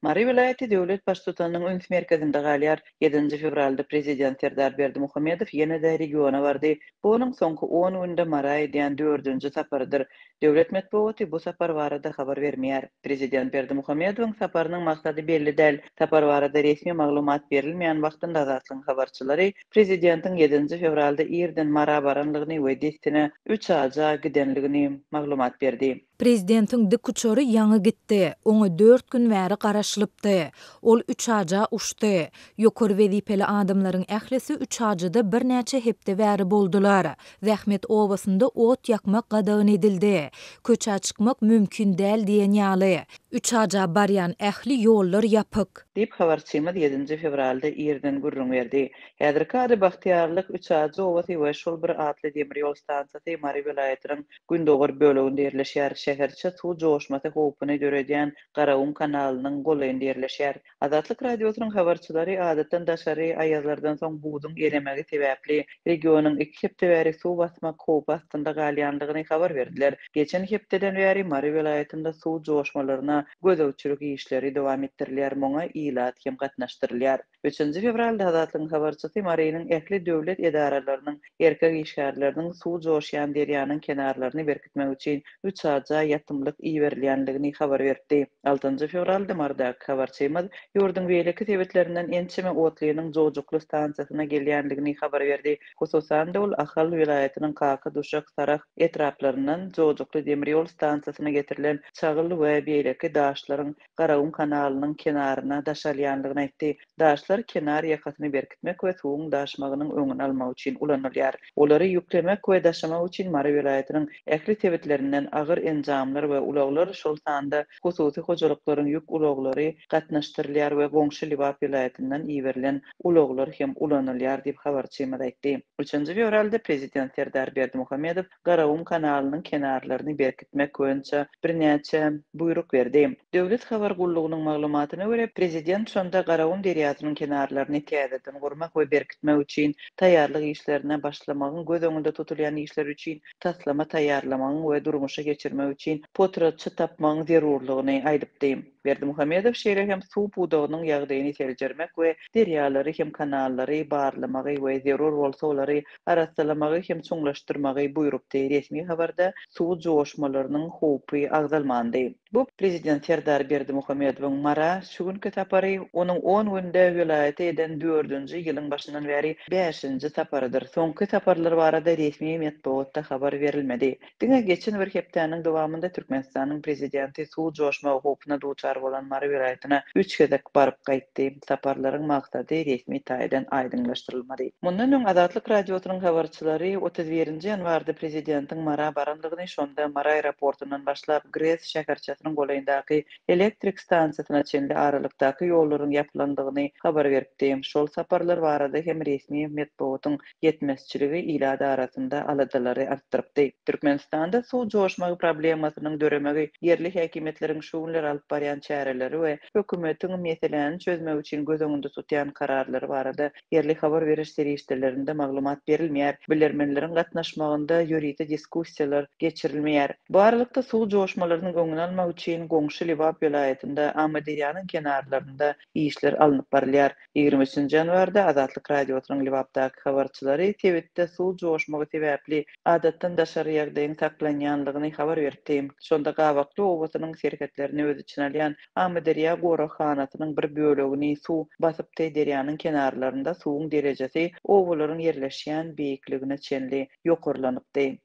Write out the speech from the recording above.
Mary welaýaty döwlet Baştutanynyň üns merkezinde galýar. Ýedinji fewralda Prezident Serdar Berdimuhamedow ýene-de regiona bardy. Bu onuň soňky on günde Mara edýän dördünji saparydyr. Döwlet metbugaty bu sapar barada habar bermeýär. Prezident Berdimuhamedowyň saparynyň maksady belli däl. Sapar barada resmi maglumat berilmeýän wagtynda Azatlygyň habarçylary prezidentiň ýedinji fewralda irden Mara baranlygyny we dessine Üçaja gidenligini maglumat berdi. Prezidentiň dikuçary ýaňy gitdi. Oňa dört gün bäri garaşylypdy. Ol Üçaja uçdy. Ýokary wezipeli adamlaryň ählisi Üçajyda birnäçe hepde bäri boldular. Zähmet obasynda ot ýakmak gadagan edildi. Köçä çykmak mümkin däl diýen ýaly. Üçaja barýan ähli ýollar ýapyk. Diýip, habarçymyz ýedinji fewralda irden gürrüň berdi. Häzirki ady Bagtyýarlyk, Üçajy obasy we şol bir atly demir ýol stansiýasy Mary welaýatynyň Gündogar böleginde ýerleşýär. Şäherçe suw joşmasy howpuny döredýän Garagum kanalynyň golaýynda ýerleşýär. Azatlyk Radiosynyň habarçylary adatdan daşary aýazlardan soň buzuň eremegi sebäpli regionyň iki hepde bäri suw basmak howpy astynda galýandygyny habar berdiler. Geçen hepdeden bäri Mary welaýatynda suw joşmalaryna gözegçilik işleri dowam etdirilýär, muňa ilat hem gatnaşdyrylýar. Üçünji fewralda Azatlygyň habarçysy Marynyň ähli döwlet edaralarynyň erkek işgärleriniň suw joşýan derýanyň kenarlaryny berkitmek üçin Üçaja ýatymlyk iberilýändigini habar beripdi. Altynjy fewralda Marydaky habarçymyz ýurduň beýleki sebitlerinden ençeme otlynyň Jojukly stansiýasyna gelýändigini habar berdi. Hususan-da, ol Ahal welaýatynyň Kaka, Duşak, Sarahs etraplaryndan Jojukly demir ýol stansiýasyna getirilen çagyl we beýleki daşlaryň Garagum kanalynyň kenaryna daşalýandygyny aýtdy. Daşlar kenar ýakasyny berkitmek we suwuň daşmagynyň öňüni almak üçin ulanylýar. Olary ýüklemek we daşamak üçin Mary welaýatynyň ähli sebitlerinden agyr enjamlar we ulaglar, şol sanda hususy hojalyklaryň ýük ulaglary gatnaşdyrylýar we goňşy Lebap welaýatyndan iberilen ulaglar hem ulanylýar diýip, habarçymyz aýtdy. Üçünji fewralda prezident Serdar Berdimuhamedow Garagum kanalynyň kenarlaryny berkitmek boýunça birnäçe buýruk berdi. Döwlet habar gullugynyň maglumatyna görä, prezident şonda Garagum derýasynyň kenarlaryny täzeden gurmak we berkitmek üçin taýýarlyk işlerine başlamagyň, göz öňünde tutulýan işler üçin taslama taýýarlamagyň we durmuşa geçirmek üçin potratçy tapmagyň zerurlygyny aýdypdy. Berdimuhamedow şeýle hem suw pudagynyň ýagdaýyny seljermek we derýalary hem kanallary barlamagy we zerur bolsa olary arassalamagy hem çuňlaşdyrmagy buýrupdy. Resmi habarda suw joşmalarynyň howpy agzalmandy. Bu prezident Serdar Berdimuhamedowyň Mara şu günki sapary onuň on günde welaýata eden dördünji, ýylyň başyndan bäri bäşinji saparydyr. Soňky saparlar barada resmi metbugatda habar berilmedi. Diňe geçen bir hepdäniň dowamynda Türkmenistanyň prezidenti suw joşmagy howpuna duçar bolan Mary welaýatyna üç gezek baryp gaýtdy. Saparlaryň maksady resmi taýdan aýdyňlaşdyrylmady. Mundan öň Azatlyk Radiosynyň habarçylary 31 nji ýanwarda prezidentiň Mara barandygyny, şonda Mary aeroportundan başlap GRES şäherçesiniň golaýyndaky elektrik stansiýasyna çenli aralykdaky ýollaryň ýapylandygyny habar beripdi. Şol saparlar barada hem resmi metbugatyň ýetmezçiligi ilat arasynda aladalary artdyrypdy. Türkmenistanda suw joşmagy problemasynyň döremegi ýerli häkimiýetleriň şu günler alyp barýan çäreleri we hökümetiň meseläni çözmek üçin göz öňünde tutýan kararlary barada ýerli habar beriş serişdelerinde maglumat berilmeýär, bilermenleriň gatnaşmagynda ýörite diskussiýalar geçirilmeýär. Bu aralykda suw joşmalarynyň öňüni almak üçin goňşy Lebap welaýatynda Amyderýanyň kenarlarynda işler alnyp barylýar. 23 ýanwarda Azatlyk Radiosynyň Lebapdaky habarçylary sebitde suw joşmagy sebäpli adatdan daşary ýagdaýyň saklanýanlygyny habar beripdi. Şonda Gabakly obasynyň serhetlerini öz içine alýan Amyderýa goraghanasynyň bir bölegini suw basypdy, derýanyň kenarlarynda suwuň derejesi obalaryň ýerleşýän beýikligine çenli ýokarlanypdy.